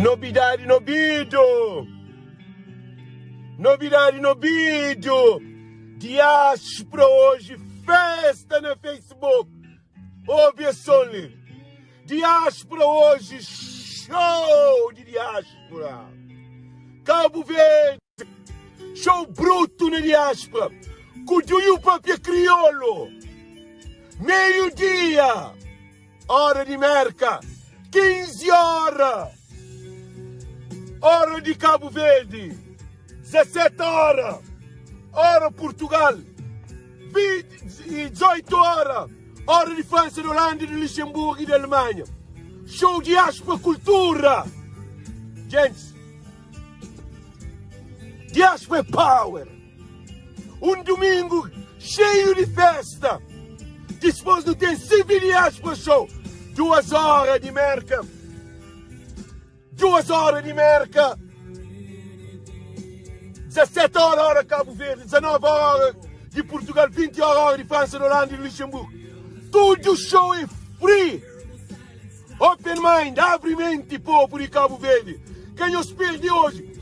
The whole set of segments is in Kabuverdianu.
Nobidadi nobidu Nobidadi nobidu Diáspora hoje festa na Facebook Obi es son li Diáspora hoje show di diáspora Cabo Verde Show bruto na diáspora Ku Duiu papia kriolu Meio dia Óra di Mérka, 15 óra, óra di Kabu Verdi, 17 óra, óra Purtugal, 18 óra, óra di Fransa, di Holanda, di Luxemburgu i di Alemanha. Show Diáspora Kultura! Gentis, Diáspora é power! Un dumingu xeiu di festa. Dispôs nu ten CV Diáspora Show, duas óra di Mérka, duas óra di Mérka, 17 óra óra Kabu Verdi, 19 óra di Purtugal, 20 óra óra di Fransa, di Holanda i di Luxemburgu. Tudu show é free. Open mind, abri menti povu di Kabu Verdi, ka nhos perdi oji.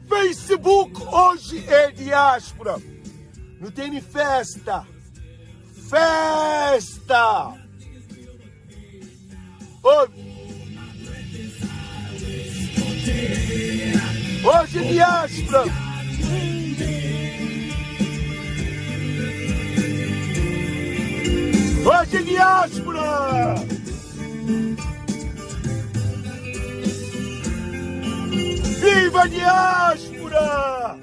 Facebook oji é diáspora. Nu teni festa. Festa! Obi. Hoje é diáspora. Hoje é diáspora. Viva a diáspora!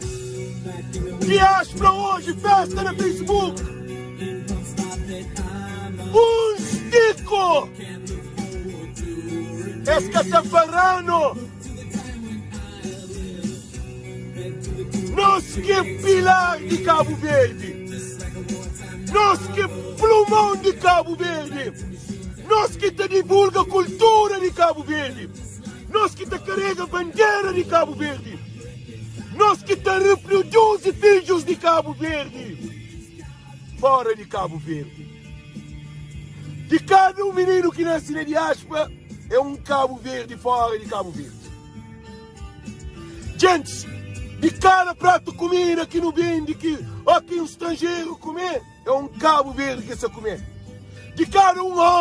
Diáspora hoje, festa na Facebook! Um stico! Es catafarano! Nos que é pilar de Cabo Verde! Nos que é plumão de Cabo Verde! Nos ki ta divulga kultura di Kabu Verdi, nos ki ta karega bandera di Kabu Verdi, nos ki ta reproduzi fidjus di Kabu Verdi fora di Kabu Verdi. Di kada un mininu ki nase na diáspora é un Kabu Verdi fora di Kabu Verdi. Gentis, di kada pratu kumida ki nu bende ki o ki un stranjeru kume, É un Kabu Verdi ki sa kume di kada un omi.